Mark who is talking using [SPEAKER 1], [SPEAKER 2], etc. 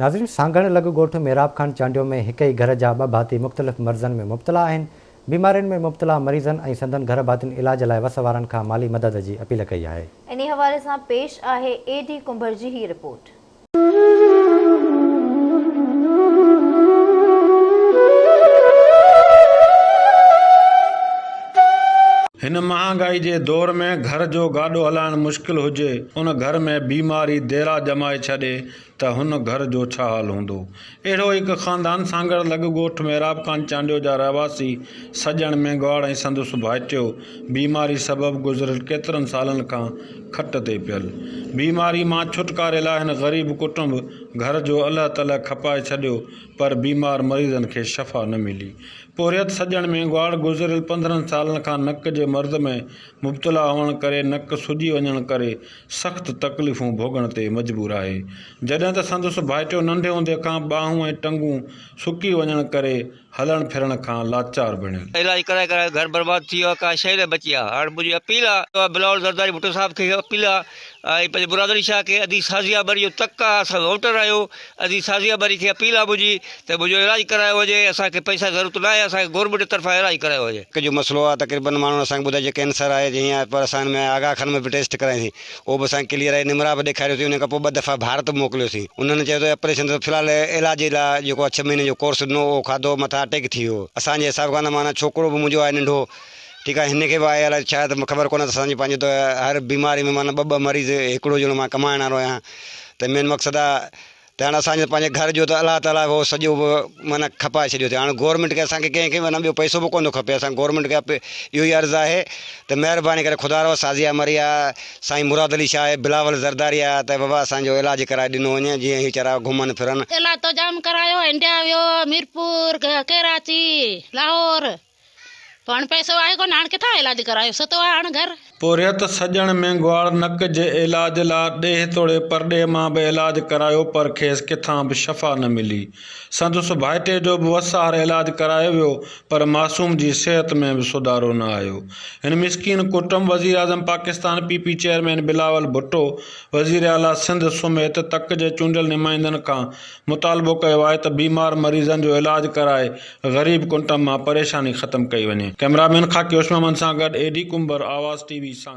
[SPEAKER 1] ناظرين سانگهڙ لڳ ڳوٺ محراب خان چانڊيو ۾ هڪ ئي گهر جا ٻه ڀاتي مختلف مرضن ۾ مبتلا آهن، بيمارين ۾ مبتلا مريضن ۽ سندن گهر ڀاتين علاج لاء وس وارن کان مالي مدد جي اپيل ڪئي آهي.
[SPEAKER 2] انهي حوالي سان پيش آهي اي ڊي ڪنڀر جي هي رپورٽ.
[SPEAKER 3] هن مهانگائي جي دور ۾ گهر جو گاڏو هلائڻ مشڪل هجي، ان گهر ۾ بيماري ديرا ڄمائي ڇڏي ته هن گهر جو ڇا حال هوندو؟ اهڙو ئي هڪ خاندان سانگهڙ لڳ ڳوٺ محراب خان چانڊيو جا رهواسي سڄڻ مينگهواڙ ۽ سندس ڀائٽيو بيماري سبب گذريل ڪيترن سالن کان کٽ تي پيل بيماري مان ڇوٽڪاري لاء هن غريب ڪٽنب گهر جو الهه تلهه کپائي ڇڏيو پر بيمار مريضن کي شفا نه ملي. پورهيت سڄڻ مينگهواڙ گذريل 15 سالن کان نڪ جي مرض ۾ مبتلا هئڻ ڪري نڪ سڄي وڃڻ ڪري سخت تڪليفون ڀوڳڻ تي مجبور آهي جڏهن ته سندس ڀائٽيو ننڍي هوندي کان ٻانهون ۽ ٽنگون سڪي وڃڻ ڪري هلڻ ڦرڻ کان لاچار بڻيل.
[SPEAKER 4] علاج ڪرائي ڪرائي گهر برباد ٿي ويو آ ڪا شئي نه بچي آ هاڻ منهنجي اپيل آ بلاول زرداري ڀٽو صاحب کي اپيل آ ۽ پنهنجي مراد علي شاهه کي ادي سازيه مري جو تڪ آ اسان ووٽر آهيون ادي سازيه مري کي اپيل آ منهنجي ته منهنجو علاج ڪرايو وڃي اسان کي پئسا جي ضرورت ناهي اسان کي گورنمينٽ جي طرفان علاج ڪرايو وڃي.
[SPEAKER 5] نڪ جو مسئلو آ تقريبن ماڻهن اسان کي ٻڌايو جي ڪينسر آهي جي هيئن آهي پر اسان هن ۾ آغا خان ۾ به ٽيسٽ ڪرائيسين اهو به اسان کي ڪليئر آهي نمرا به ڏيکاريوسين ان کان پوء ٻه دفعا ڀارت به موڪليوسين انهن چيو ته اپريشن ته في الحال علاج لاء جيڪو آهي ڇهه مهيني جو ڪورس ڏنو اهو کاڌو مٿان اٽيڪ ٿي ويو اسان جي حساب کان ته معنيٰ ڇوڪرو به منهنجو آهي ننڍو ٺيڪ آهي هن کي به آهي الائي ڇا ته خبر ڪونه اسان جي پنهنجو ته هر بيماري ۾ معنيٰ ٻه ٻه مريض هڪڙو ڄڻو مان ڪمائڻ وارو آهيان ته مين مقصد آهي ته هاڻ اسان جو پنهنجي گهر جو ته الله تعاليٰ اهو سڄو به معنيٰ کپائي ڇڏيو اٿئي هاڻ گورنمينٽ کي اسان کي ڪنهن کي معنيٰ ٻيو پئسو به ڪونه ٿو کپي اسان گورنمينٽ کي اهو ئي عرض آهي ته مهرباني ڪري خدا رو سازيه مري آ سائين مراد علي شاهه آهي بلاول زرداري آ ته بابا اسان جو علاج ڪرائي ڏنو وڃي جيئن هي ويچارا گهمن ڦرن.
[SPEAKER 6] علاج تو جام ڪرايو انڊيا ويو ميرپور ڪراچي لاهور. پوء هاڻ پئسو آهي ڪونه هاڻ ڪٿان علاج ڪرايو ستو آهي هاڻ گهر.
[SPEAKER 3] پورهيت سڄڻ مينگهواڙ نڪ جي علاج لا ڏيهه توڙي پرڏيهه مان به علاج ڪرايو پر کيس ڪٿان به شفا نه ملي. سندس ڀائٽي جو به وس آهر علاج ڪرايو ويو پر معصوم جي صحت ۾ به سڌارو نه آيو. هن مسڪين ڪٽنب وزيراعظم Pakistan P P chairman Bilawal Bhutto, وزيراعليٰ سنڌ سميت تڪ جي چونڊيل نمائندن کان مطالبو ڪيو آهي ته بيمار مريضن جو علاج ڪرائي غريب ڪٽنب مان پريشاني ختم ڪئي وڃي. ڪئميرا مين خاڪي هوش محمد سان گڏ اي ڊي ڪنڀر، آواز ٽي وي، سانگهڙ.